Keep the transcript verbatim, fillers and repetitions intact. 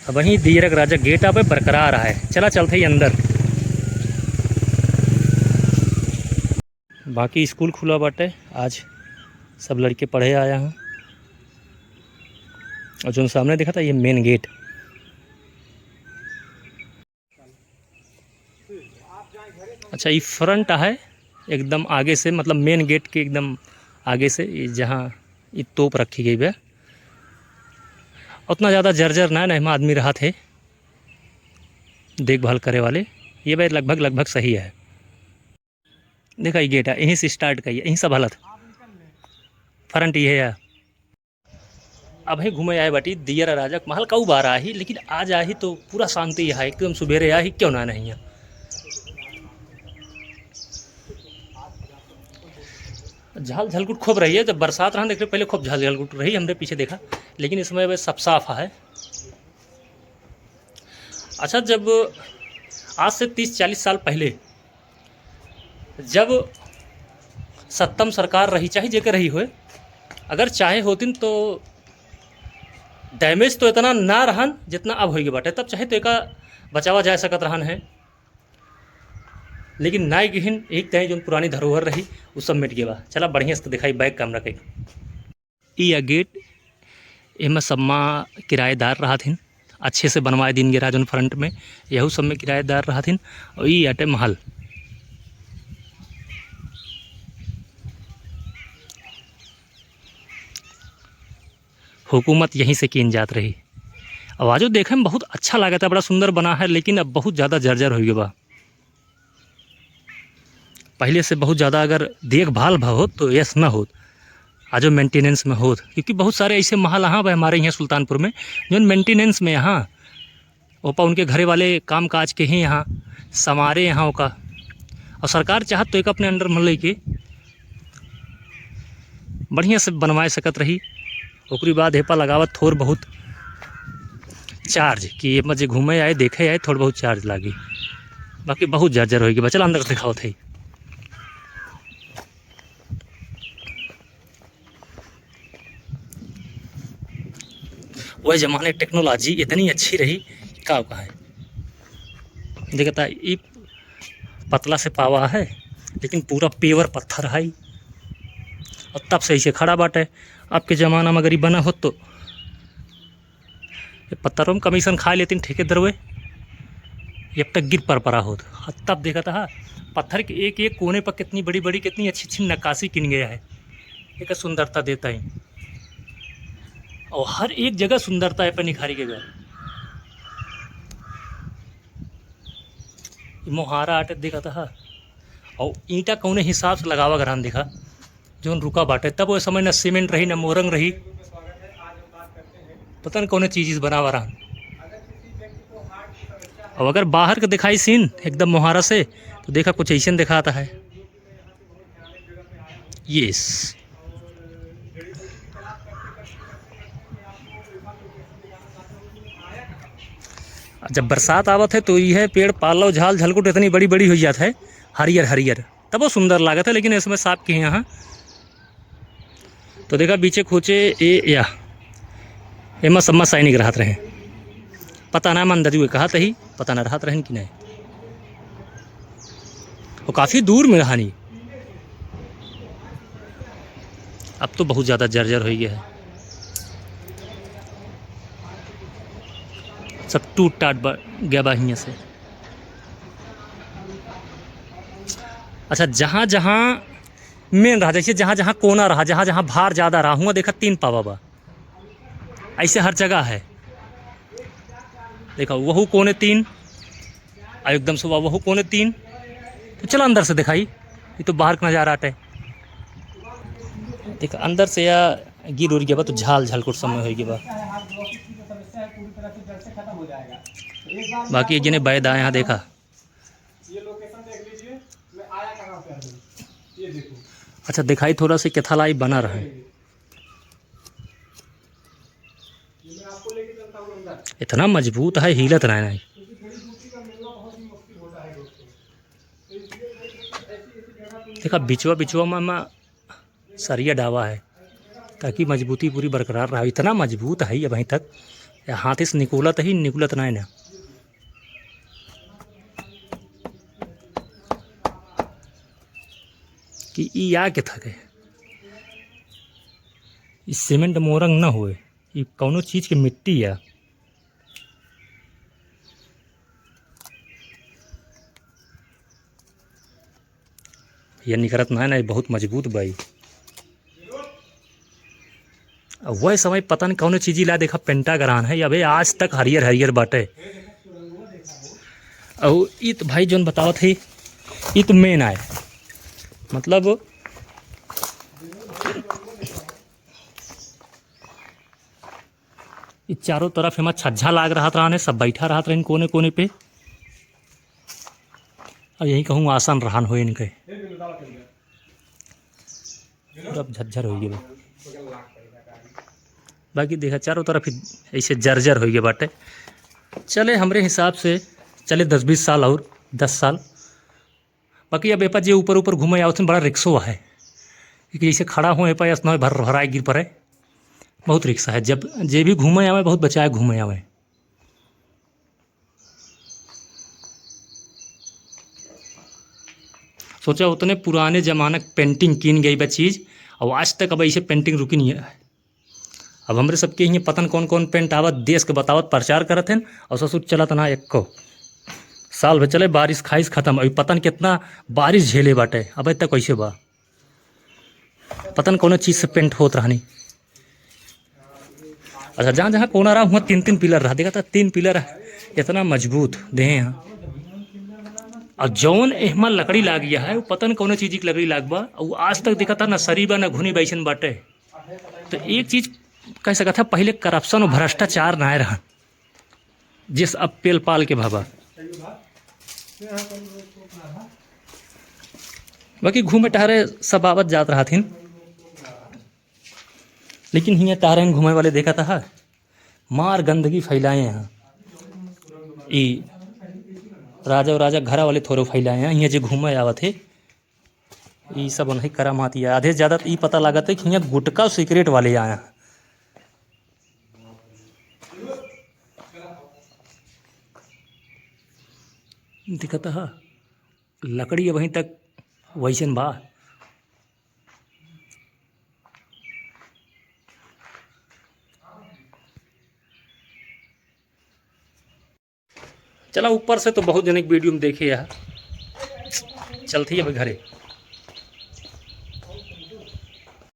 अबहीं दियरा के राजा गेट पे बरकरार है। चला चलत ही अंदर। बाकी स्कूल खुला बाटे, आज सब लड़के पढ़े आया हैं। और जौन सामने देखा था, ये मेन गेट। अच्छा, ये फ्रंट है एकदम आगे से, मतलब मेन गेट के एकदम आगे से, ये जहाँ ये तोप रखी गई बा। उतना ज़्यादा जर्जर ना, ना एमा आदमी रहत है देखभाल करे वाले। ये भाई लगभग, लगभग सही है। देखा, ये गेट है, यहीं से स्टार्ट करिए, यहीं से भलत फ्रंट ये है। अबहीं घूमे आए बाटी दियरा राजा के महल। कऊ बार आही, लेकिन आज आही तो पूरा शांति है, एकदम सुबेरे आही, क्यों ना नहीं है। झाल झलकुट खूब रही है, जब बरसात रहा, देख रहे पहले खूब झाल झलकुट रही, हमरे पीछे देखा, लेकिन इस समय बस साफ साफ है। अच्छा, जब आज से तीस चालीस साल पहले जब सत्तम सरकार रही, चाहे जेके रही होए, अगर चाहे होतिन तो डैमेज तो इतना ना रहन जितना अब होइगे बाटे। तब चाहे तो एका बचावा जा सकत रहन है, लेकिन नाय किहिन। एक तय जौन पुरानी धरोहर रही, उ सब मिट गया बा। चला बढ़िया से दिखाई बैक कैमरा के। ई या गेट, एमा सम्मा किराएदार रहत हिन, अच्छे से बनवाए दिन गे रहा जौन फ्रंट में, यहू सब में किराएदार रहत हिन। और ई आटे महल, हुकूमत यहीं से कीन जात रही। आवाजो देखे में बहुत अच्छा लागत है, बड़ा सुंदर बना है, लेकिन अब बहुत ज़्यादा जर्जर हो गया बा। पहले से बहुत ज़्यादा अगर देखभाल भा होत तो यस ना होत, आजो मेंटेनेंस में होत, क्योंकि बहुत सारे ऐसे महल यहाँ बा हमारे यहाँ सुल्तानपुर में जौन मेंटेनेंस में यहाँ ओपा उनके घरे वाले काम काज के ही यहाँ संवारे यहाँ ओका, और सरकार चाहत तो एक अपने अंडर में लेके बढ़िया से बनवाए सकत रही। ओकरी बाद एपा लगावत थोड़ बहुत चार्ज कि एमा जे घूमे आए, देखे आए, थोड़ बहुत चार्ज लागी, बाकी बहुत जर्जर होइगे बा। चला अंदर से दिखावत है। वह जमाने टेक्नोलॉजी इतनी अच्छी रही, का कहे। देखता ई पतला से पावा है, लेकिन पूरा प्योर पत्थर है, और तब से ऐसे खड़ा बाटे। अब के ज़माना में अगर ई बना होत तो ये पत्थरों में कमीशन खा लेतिन ठेकेदारवे, ये अब तक गिर पर परा होत। और तब देखता है पत्थर के एक एक कोने पर कितनी बड़ी बड़ी, कितनी अच्छी अच्छी नक्काशी किन गया है, एक सुंदरता देता है। और हर एक जगह सुंदरता है पर निखारी के गए। मोहारा आटे देखता है, और ईंटा कौने हिसाब से लगावा गरहन देखा, जौन रुका बाटे। तब वो समय न सीमेंट रही, न मोरंग रही, पता न कौने चीज बनावा रहन। अब अगर बाहर के दिखाई सीन एकदम मोहारा से, तो देखा कुछ ऐसे दिखाता है। यस, जब बरसात आवत है तो यह पेड़ पालो, झाल झलकुट इतनी बड़ी बड़ी हो जात है, हरियर हरियर, तब वो सुंदर लागत है। लेकिन इसमें साफ किहे यहाँ तो देखा बीचे खोचे ए या एमा सम्मा सैनिक रहत रहे। पता ना मंदजुए कहत ही, पता ना रहत रहन कि नहीं। वो काफ़ी दूर में रहनी। अब तो बहुत ज़्यादा जर्जर हो गया है, सब टूट टाट बा-, गया बा हियाँ से। अच्छा, जहाँ जहाँ मेन रहा, जैसे जहाँ जहाँ कोना रहा, जहाँ जहाँ भार ज़्यादा रहा, हुआँ देखा तीन पावा बा, ऐसे हर जगह है। देखा वहू कोने तीन, और एकदम से वहू कोने तीन। तो चला अंदर से दिखाई, ये तो बाहर का नज़ारा आटे। देखा अंदर से या गिर उड़ गया बा, तो झाल झाल कुछ समय हो गया बा। बाकी एक जने बैद आए यहाँ देखा। अच्छा, दिखाई थोड़ा सा केथालाई बना रहे। इतना मजबूत है, हिलत रहे नहीं। देखा बिचवा बिचवा में, में सरिया डावा है, ताकि मजबूती पूरी बरकरार रहा। इतना मजबूत है अभी तक, या हाथे से निकुलत ही, निकुलत नाहीं ना। कि ई या के थके? ई सीमेंट मोरंग न होए, ई कौनो चीज के मिट्टी या। ये निकरत ना है ना, ये बहुत मजबूत बा ई। अब वह समय पता न कौनो चीज ला देखा, पेंटागरान है, अबे आज तक हरियर हरियर बाटे। और ई तो भाई जोन बतावत है, ई तो मेन आए, मतलब ई चारों तरफ एमा छज्जा लाग रहत रहने, सब बैठा रहत रहन कोने कोने पे। अब यहीं कहूँ आसन रहन हो इनके। पूरा झज्झर हो गया। बाकी देखा चारों तरफ ही ऐसे जर्जर हो गया बाटे। चले हमरे हिसाब से चले दस बीस साल और दस साल। बाकी अब एपर जे ऊपर ऊपर घूमे आवत हैं, बड़ा रिक्सो है, क्योंकि जैसे खड़ा हो एपर ऐसा न हो भर भराए गिर पड़े। बहुत रिक्सा है, जब जे भी घूमे आवे बहुत बचाए घूमे आवे। सोचा उतने पुराने जमाना के पेंटिंग कीन गई बा चीज, और आज तक अब ऐसे पेंटिंग रुकी नहीं है। अब हमरे सबके हियाँ पता न कौन कौन पेंट आवत, देश के बतावत, प्रचार करत हैं, और ससुर चलत ना एको। साल भर चले, बारिश खाइस खत्म। अभी पता न कितना बारिश झेले बाटे, अब तक कैसे बा, पता न कौन चीज से पेंट होत रहनी। अच्छा, जहाँ जहाँ कोना रहा, वहाँ तीन तीन पिलर रहा, देखा था, तीन पिलर है, इतना मजबूत देहे हैं। और जौन एहमा लकड़ी लाग गया है, वो पता न कौन चीज की लकड़ी लाग बा, वो आज तक देखा था ना सरी बा ना घुनी बैसन बाटे। तो एक चीज कह सकत है, पहले करप्शन और भ्रष्टाचार नाय रहन, जिस अब पेल पाल के भवा। बाकी घूमे टहरे सब आवत जात रहथिन, लेकिन हियाँ टहरे घूमे वाले देखत है, मार गंदगी फैलाए हैं। ई राजा और राजा घरा वाले थोड़े फैलाए हैं, हियाँ जे घूमे आवत है, ई सब उन्हीं करामात ही है। आधे से ज्यादा तो ई पता लागत है कि हियाँ गुटखा सिगरेट वाले आए हैं। दिखत है, लकड़ी अबहीं तक वैसन बा। चला, ऊपर से तो बहुत जने के वीडियो में देखे है, चलती है अभी घरे।